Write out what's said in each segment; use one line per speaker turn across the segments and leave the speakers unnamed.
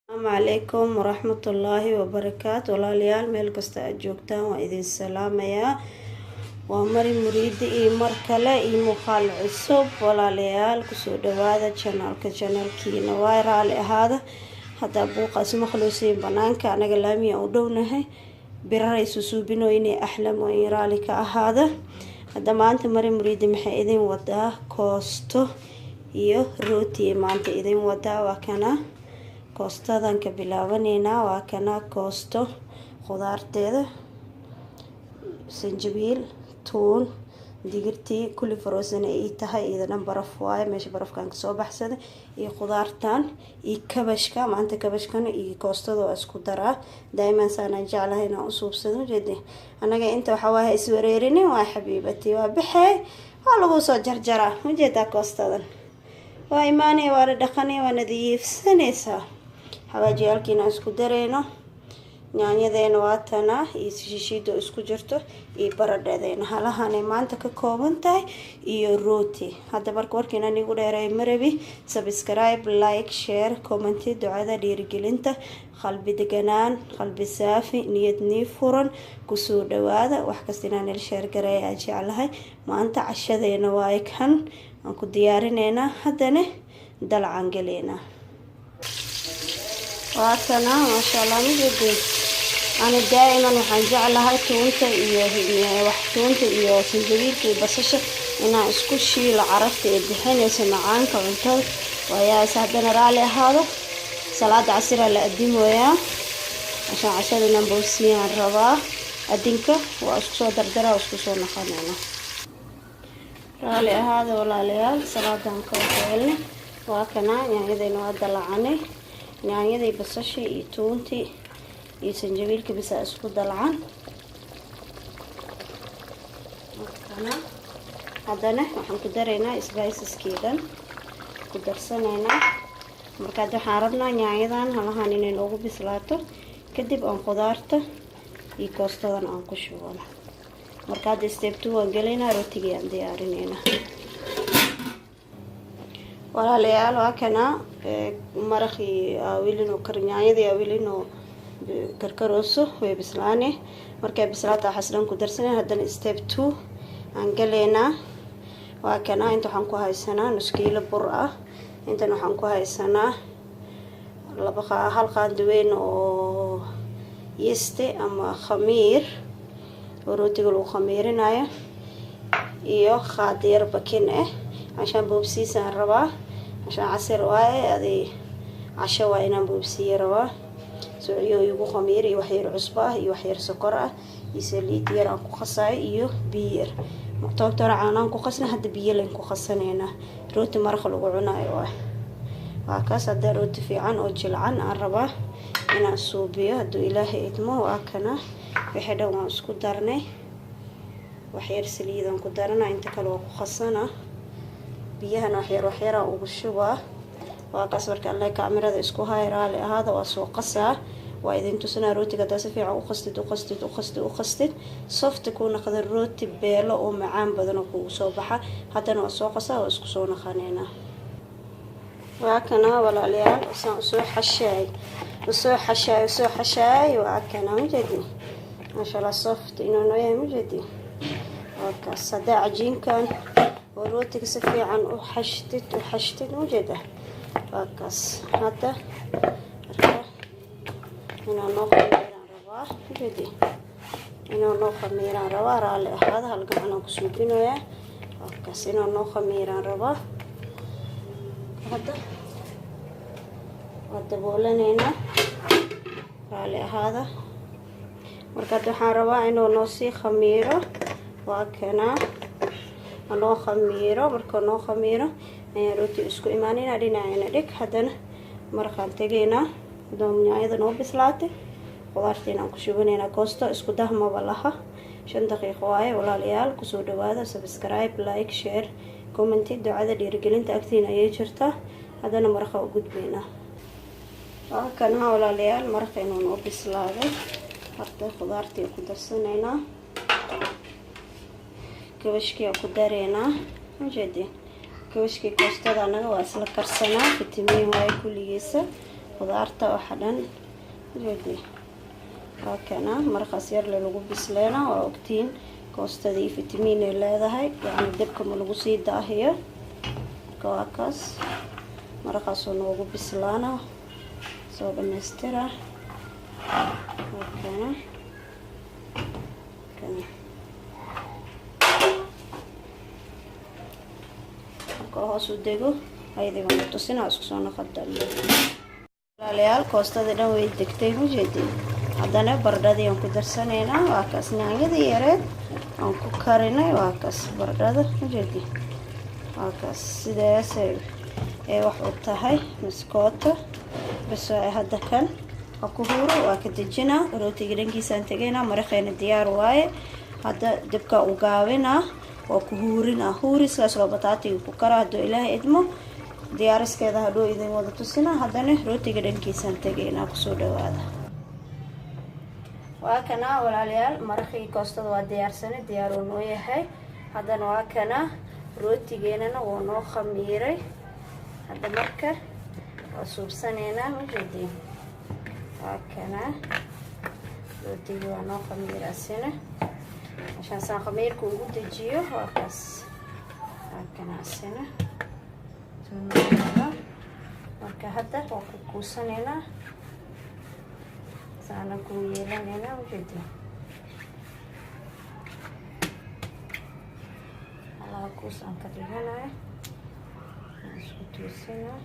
Asalaamu calaykum waraxmatullaahi wabarakaatu. Walaalayaal, meel kasta aad joogtaan waa idin salaamayaa. Waa Mari Muriidi iyo mar kale iyo muuqaal cusub. Walaalayaal, kusoo dhawaada channelka, channelkiina waa. Raali ahaada haddaa buuqaas maqluusiin, banaanka anaga laamiya u dhownahay, biraray susuubino inay axlamo in raali ka ahaada. Hadda maanta Mari Muriidi maxay idin wadaa? Koosto iyo rooti maanta idin wadaa. Waa kana, koostadan ka bilaabaneynaa. Waa kana koosto, khudaarteeda, sanjabiil, tuun, digirtii kulli frozen ay tahay, iyada dhan baraf waaye, meesha barafkan kasoo baxsaday, iyo khudaartan iyo kabashka. Maanta kabashkana iyo koostada waa isku daraa, daa'iman saanaan jeclahay inaan usuubsado. Jeedi annaga inta waxaa waaye iswareerinin, waa xabiibati, waa baxee, waa lagu soo jarjaraa. Ujeedaa, koostadan waa imaanaya, waa la dhaqanaya, waa nadiifsanaysaa. Xawaajiyaalkiina isku dareyno, yaanyadeena waa tanaa iyo shishiida isku jirto iyo baradhadeena, halahanay maanta ka kooban tahay, iyo rooti. Hadda marka warkiina nigu dheeray marabi. Subscribe, like, share, comment, ducada dhiirigelinta, qalbi deganaan, qalbi saafi, niyad nii furan. Kusoo dhawaada, wax kasta inaan il share gareeya aan jeclahay. Maanta cashadeena waaye kan aan ku diyaarineynaa, haddana dalcan galeynaa. Waa kana, maasha Allah. Mijeedin, ani daa'iman waxaan jeclahay tuunta iyo wax, tuunta iyo sanjabiilka iyo basasha inaan isku shiilo, carafta ee bixinaysa macaanka cuntada waayaas. Haddana raali ahaado, salaada casiraa la adimoyaa, cashaan cashada inaan boosiyaan rabaa. Adinka waa isku soo dardaraa, waa isku soo naqanayna. Raali ahaada walaalayaal, salaadan ka celni. Waa kana yaanyadayna, waa dalacanay yaanyadii, basashii iyo tuuntii iyo sanjabiilka bisa isku dalcan. Kana haddana waxaan ku daraynaa spiceskii dhan ku darsanaynaa. Marka hadda waxaan rabnaa yaanyadan halahan inay noogu bislaato, kadib aan khudaarta iyo koostadan aan ku shubano. Marka hadda step two waan gelaynaa, rootigii aan diyaarinaynaa. Walaalayaal, waa kana maraqii aawilin kar, yaanyadii aawilin karkarooso, way bislaane. Markay bislaata waxaas dhan ku darsanay, haddana step two aan galaynaa. Waa kana, inta waxaan ku haysanaa nus kiilo bur ah, intan waxaan ku haysanaa laba hal qaando weyn oo yeast ama khamiir oo rootiga lagu khamiirinayo, iyo qaado yar baking ah. Cashaan boobsiisaan rabaa, cashaan casir waaye, adi casho waa inaan boobsiiye rabaa. Soociyo igu khamiir iyo waxyar cusbo ah iyo waxyar sokor ah iyo saliid yar aan ku qasaayo iyo biyo yar. Toobta hore caanaan ku qasna, hadda biyo layn ku qasanaynaa. Rooti maraqa lagu cunaayo waay. Waa kaas, hadda rooti fiican oo jilcan aan rabaa inaan suubiyo hadduu Ilaahay idmo. Waa kana, wixii dhan waan isku darnay, waxyar saliidaan ku darana, inta kale waa ku qasana, biyahana waxyar waxyaraa ugu shubaa. Waa kaas. Marka alle kaamirada isku hay, raali ahaada, waa soo qasaa, waa idin tusinaa. Rootiga haddaa si fiican u qastid, u qastid, u qastid, u qastid, soft kuu naqda, rooti beelo oo macaan badan oo kugu soo baxa. Haddana waa soo qasaa, waa isku soo naqaneynaa. Waa kana walaalayaal, saan usoo xashaay, usoo xashaay, usoo xashaay. Waa kana, majeedi, maasha Allah, soft inuu noo yahay, majeedi. Waa kaas. Haddaa cajiinkan oo rootiga si fiican u xashtid, u xashtid, majeeda. Waa kaas. Hadda marka inuu noo khamiiraan rabaa, majeedi, inuu noo khamiiraan rabaa. Raalli ahaada, hal gacan aan ku suubinoyaa. Waa kaas, inuu noo khamiiraan rabaa. Hadda waa daboolanaynaa, raalli ahaada. Marka hadda waxaan rabaa inuu noo sii khamiiro. Waa kanaa, noo khamiiro. Markuu noo khamiiro ayaan rooti isku imaanaynaa. Dhinacayna dhig. Haddana maraqaan tegaynaa. Yaanyada noo bislaatay, khudaartiina aan ku shubanaynaa. Koosto isku dahmaba laha, 5 daqiiqo waaye. Walaalayaal, kusoo dhawaada. Subscribe, like, share, comment, ducada dhiirigelinta agtiina ayay jirtaa. Haddana maraqa u gudbaynaa. Waa kana walaalayaal, maraqa inuu noo bislaaday. Hadda khudaartii ku darsanaynaa, kabashkii ku dareynaa. Majeedin, kabashkii koostada anaga waa isla karsanaa, fitamiin waaye kulligiisa. Qudaarta waxa dhan ujeedi. Waa kana maraqaas yar le lagu bisleena. Waa ogtiin koostadii fitamiin ay leedahay, yacni dabka ma lagu sii daahiyo. Marka waa kaas maraqaasoo noogu bislaana, soo dhamaystira. Waa kana kana. Marka hoos u dego ayadii baan tusina. Isku soo noqon dambe, walaalayaal. Koostada dhan way degtay, mujeedin. Haddana baradhadii aan ku darsanaynaa. Waa kaas yaanyadii yareed aan ku karinay. Waa kaas baradhada, mujeedin. Waa kaas sidaasay ee wax u tahay miskoota bas. Waay hadda kan ha ku huuro, waa ka dejinaa. Rootiga dhankiisaan tegaynaa. Maraqeena diyaar waaye. Hadda dabka u gaabinaa, waa ku huurinaa. Huuriskaas loo bataatiga ku karaa. Hadduu Ilaahay idmo, diyaariskeeda hadhuu idin wada tusinaa. Haddana rootiga dhankiisaan tegaynaa. Kusoo dhawaada. Waa kana, walaalayaal, maraqii koostada waa diyaarsanay, diyaar uu noo yahay. Haddana waa kana rootigeenana wuu noo khamiiray. Hadda marka waa suubsanaynaa, mujeediin. Waa kana rootigii waa noo khamiiraasina. Meeshaasaan khamiirka ugu dejiyo. Waa kaas, waa kana asina. Marka hadda waa ku kuusanaynaa, saana ku yeelanaynaa, ujeedin. Laba kuus aan ka dhiganayo, aan isku toosinaa.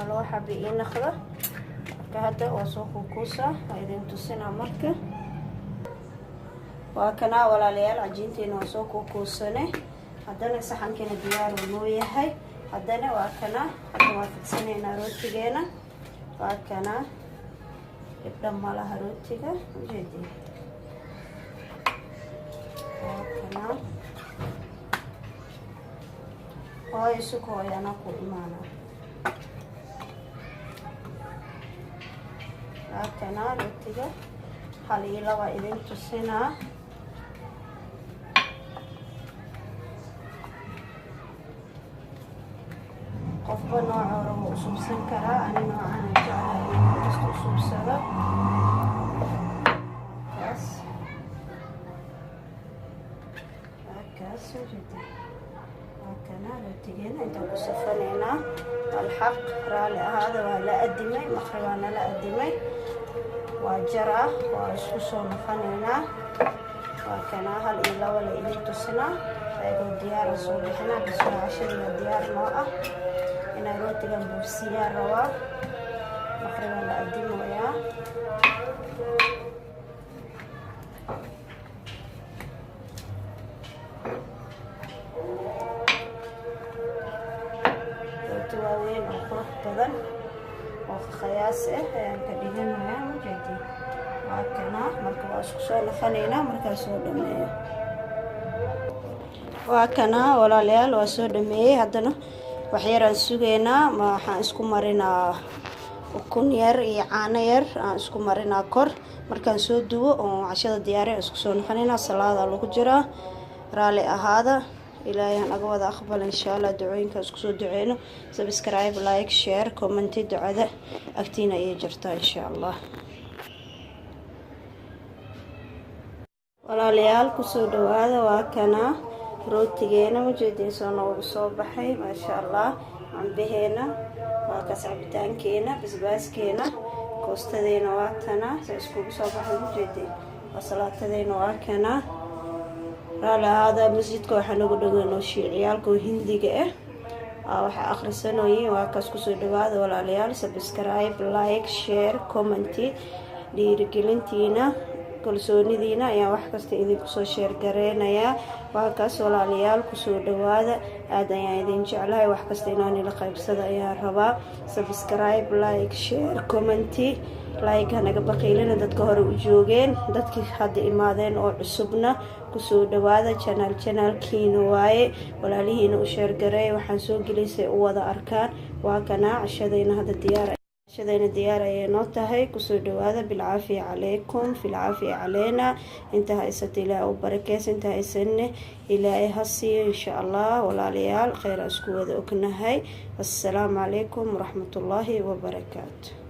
Laba xabi ii naqda. Marka hadda waa soo kuukuusaa, waa idin tusinaa. Marka waa kanaa, walaalayaal, cajiinteena waa soo kuukuusane. Haddana saxankeena diyaar uu noo yahay. Haddana waa kanaa, hadda waa fidsanaynaa rootigeena. Waa kanaa, dhibdha malaha rootiga, ujeedi. Waa kanaa. Hooyo, sug hooyo, anaa ku imaana. Waa kanaa rootiga, hal iyo laba idin tusinaa. Qofba nooca rabo u suubsan karaa. Ani noocan jeclahay inaan kasta u suubsado. Kaas waa kaas, ujeeda. Waa kana rootigeena, intaan ku safanaynaa. Alxaq, raali ahaada, waa la adimay, maqribaa nala adimay. Waa jaraa, waa isku soo noqonaynaa. Waa kanaa, hal iyo laba la idin tusinaa. Ayagoo diyaara soo bixinaa. Bisoo cashadiina diyaar noo ah. Inaa rootigan buufsiyaa rabaa, maqribaa la adimoyaa. Rooti waaweyn oo qurux badan oo khayaas ah ayaan ka dhiganayaa, majeedi. Waa kanaa. Marka waa isku soo noqonaynaa markaa soo dhameeyo. Waa kanaa, walaalayaal, waa soo dhameeyey. Haddana waxyaraan sugaynaa. Ma waxaan isku marinaa ukun yar iyo caano yar aan isku marinaa kor. Markaan soo dubo oo cashada diyaariya, isku soo noqonaynaa. Salaada lagu jiraa, raali ahaada. Ilaahay hanaga wada aqbal, insha Allah. Ducooyinka isku soo duceyno. Subscribe, like, share, comment. Ducada agtiina ayay jirtaa, insha Allah. Walaalayaal, kusoo dhawaada. Waa kana rootigeena, majeediin, soo noogu soo baxay, maasha Allah. Cambaheena waa kaas, cabitaankeena, basbaaskeena, koostadeena waa tana. Sa iskugu soo baxay, majeediin. Waa salaatadeena, waa kana. Raali ahaada, masjidka waxaa nagu dhaganoo shiiciyaalka oo Hindiga ah waxaa akhrisanooyin. Waa kaas. Kusoo dhawaada, walaalayaal. Subscribe, like, share, comment. Dhiirigelintiina, kalsoonidiina ayaan wax kasta idinku soo share gareynayaa. Waa kaas, walaalayaal, kusoo dhawaada. Aada ayaan idin jeclahay. Wax kasta inaan ila qaybsada ayaan rabaa. Subscribe, like, share, comment. Like hanaga baqiilina dadka hore u joogeen, dadkii hadda imaadeen oo cusubna kusoo dhawaada. Channel channelkiina waaye. Walaalihiina u share gareey waxaan soo gelaysay u wada arkaan. Waa kanaa cashadayna hadda diyaar. Cashadayna diyaar ayay noo tahay. Kusoo dhawaada. Bilcaafiya calaykum, filcaafiya caleyna. Inta haysata Ilaahay u barakeysa, inta haysanne Ilaahay ha siiyo, insha Allah. Walaalayaal, kheyr aan isku wada ognahay. Assalaamu calaykum waraxmatullaahi wabarakaatu.